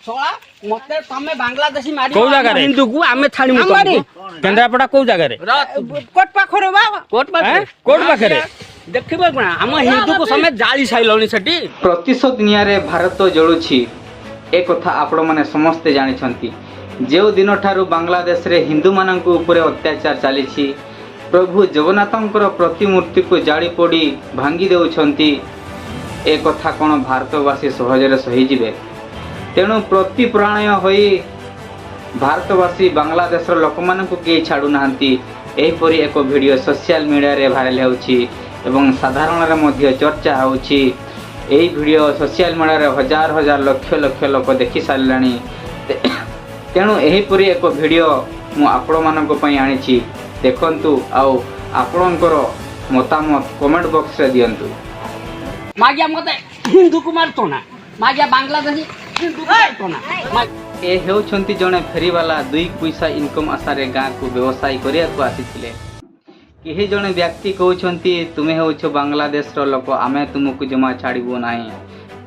ଶଳା, ମତେ ତମେ ବାଂଲାଦେଶୀ ମାରି କୋଉ ଜାଗାରେ? ହିନ୍ଦୁକୁ ଆମେ ଛାଡ଼ିମୁ। ଆମରି। କେନ୍ଦ୍ରାପଡ଼ା କୋଉ ଜାଗାରେ? କୋର୍ଟ ପାଖରେ ବା। କୋର୍ଟ ପାଖରେ। ଆଁ? କୋର୍ଟ ପାଖରେ? ଦେଖିବ କଣ, ଆମ ହିନ୍ଦୁକୁ ସମେ ଜାଳି ସାଇଲଣି ସେଠି। ପ୍ରତିଶୋଧ ନିଆଁରେ ଭାରତ ଜଳୁଛି, ଏ କଥା ଆପଣମାନେ ସମସ୍ତେ ଜାଣିଛନ୍ତି। ଯେଉଁ ଦିନଠାରୁ ବାଂଲାଦେଶରେ ହିନ୍ଦୁମାନଙ୍କ ଉପରେ ଅତ୍ୟାଚାର ଚାଲିଛି, ପ୍ରଭୁ ଜଗନ୍ନାଥଙ୍କର ପ୍ରତିମୂର୍ତ୍ତିକୁ ଜାଳି ପୋଡ଼ି ଭାଙ୍ଗି ଦେଉଛନ୍ତି, ଏ କଥା କ'ଣ ଭାରତବାସୀ ସହଜରେ ସହିଯିବେ? ତେଣୁ ପ୍ରତିପ୍ରଣୟ ହୋଇ ଭାରତବାସୀ ବାଂଲାଦେଶର ଲୋକମାନଙ୍କୁ କେହି ଛାଡ଼ୁନାହାନ୍ତି। ଏହିପରି ଏକ ଭିଡ଼ିଓ ସୋସିଆଲ ମିଡ଼ିଆରେ ଭାଇରାଲ ହେଉଛି ଏବଂ ସାଧାରଣରେ ମଧ୍ୟ ଚର୍ଚ୍ଚା ହେଉଛି। ଏହି ଭିଡ଼ିଓ ସୋସିଆଲ ମିଡ଼ିଆରେ ହଜାର ହଜାର, ଲକ୍ଷ ଲକ୍ଷ ଲୋକ ଦେଖି ସାରିଲେଣି। ତେଣୁ ଏହିପରି ଏକ ଭିଡ଼ିଓ ମୁଁ ଆପଣମାନଙ୍କ ପାଇଁ ଆଣିଛି। ଦେଖନ୍ତୁ ଆଉ ଆପଣଙ୍କର ମତାମତ କମେଣ୍ଟ ବକ୍ସରେ ଦିଅନ୍ତୁ। ମାଗିଆ, ମତେ ହିନ୍ଦୁକୁ ମାରୁଛ ନା? ମାଗିଆ, ବାଂଲାଦେଶୀ ହିନ୍ଦୁକୁ ମାରୁଛ ନା? ଏ ହେଉଛନ୍ତି ଜଣେ ଫେରିବାଲା। ଦୁଇ ପଇସା ଇନକମ୍ ଆଶାରେ ଗାଁକୁ ବ୍ୟବସାୟ କରିବାକୁ ଆସିଥିଲେ। କେହି ଜଣେ ବ୍ୟକ୍ତି କହୁଛନ୍ତି, "ତୁମେ ହେଉଛ ବାଂଲାଦେଶର ଲୋକ, ଆମେ ତୁମକୁ ଜମା ଛାଡ଼ିବୁ ନାହିଁ।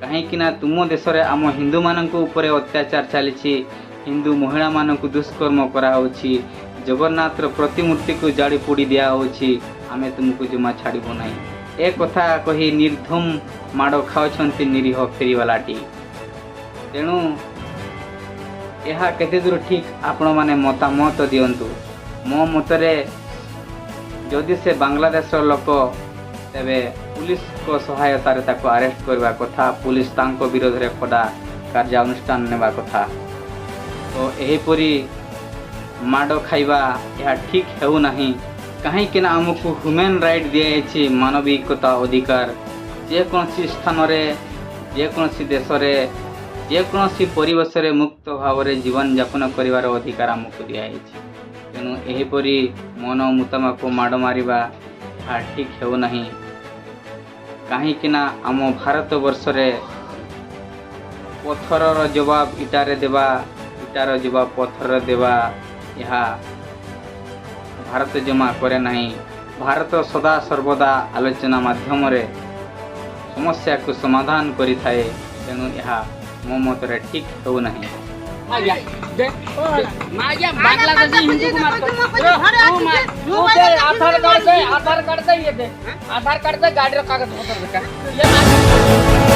କାହିଁକି ନା ତୁମ ଦେଶରେ ଆମ ହିନ୍ଦୁମାନଙ୍କ ଉପରେ ଅତ୍ୟାଚାର ଚାଲିଛି, ହିନ୍ଦୁ ମହିଳାମାନଙ୍କୁ ଦୁଷ୍କର୍ମ କରାହେଉଛି, ଜଗନ୍ନାଥର ପ୍ରତିମୂର୍ତ୍ତିକୁ ଜାଳି ପୋଡ଼ି ଦିଆହେଉଛି, ଆମେ ତୁମକୁ ଜମା ଛାଡ଼ିବୁ ନାହିଁ।" ଏ କଥା କହି ନିର୍ଦ୍ଧୁମ ମାଡ଼ ଖାଉଛନ୍ତି ନିରୀହ ଫେରିବାଲାଟି। ତେଣୁ ଏହା କେତେ ଦୂର ଠିକ୍, ଆପଣମାନେ ମତାମତ ଦିଅନ୍ତୁ। ମୋ ମତରେ ଯଦି ସେ ବାଂଲାଦେଶର ଲୋକ, ତେବେ ପୁଲିସଙ୍କ ସହାୟତାରେ ତାକୁ ଆରେଷ୍ଟ କରିବା କଥା। ପୁଲିସ ତାଙ୍କ ବିରୋଧରେ କଡ଼ା କାର୍ଯ୍ୟାନୁଷ୍ଠାନ ନେବା କଥା। ତ ଏହିପରି ମାଡ଼ ଖାଇବା, ଏହା ଠିକ୍ ହେଉନାହିଁ। କାହିଁକି ନା ଆମକୁ ହ୍ୟୁମାନ୍ ରାଇଟ୍ ଦିଆଯାଇଛି, ମାନବିକତା ଅଧିକାର। ଯେକୌଣସି ସ୍ଥାନରେ, ଯେକୌଣସି ଦେଶରେ, ଯେକୌଣସି ପରିବେଶରେ ମୁକ୍ତ ଭାବରେ ଜୀବନଯାପନ କରିବାର ଅଧିକାର ଆମକୁ ଦିଆଯାଇଛି। ତେଣୁ ଏହିପରି ମନ ମୁତାମକୁ ମାଡ଼ ମାରିବା, ଏହା ଠିକ୍ ହେଉନାହିଁ। କାହିଁକି ନା ଆମ ଭାରତ ବର୍ଷରେ ପଥରର ଜବାବ ଇଟାରେ ଦେବା, ଇଟାର ଜବାବ ପଥରରେ ଦେବା, ଏହା ଭାରତ ଜମା କରେ ନାହିଁ। ଭାରତ ସଦା ସର୍ବଦା ଆଲୋଚନା ମାଧ୍ୟମରେ ସମସ୍ୟାକୁ ସମାଧାନ କରିଥାଏ। ତେଣୁ ଏହା ମୋ ମତରେ ଠିକ୍ ହେଉନାହିଁ। ମାଗିଆ, ଦେ ଦେ। ମାଗିଆ, ବାଂଲାଦେଶୀ ହିନ୍ଦୁକୁ ମାରୁଛ। ତୁ ଦେ ଆଧାର କାର୍ଡ, ଦେ ଆଧାର କାର୍ଡ, ଦେ। ଇଏ ଦେ ଆଧାର କାର୍ଡ, ଦେ ଗାଡ଼ିର କାଗଜ ପତ୍ର ଦେଖା। ଇଏ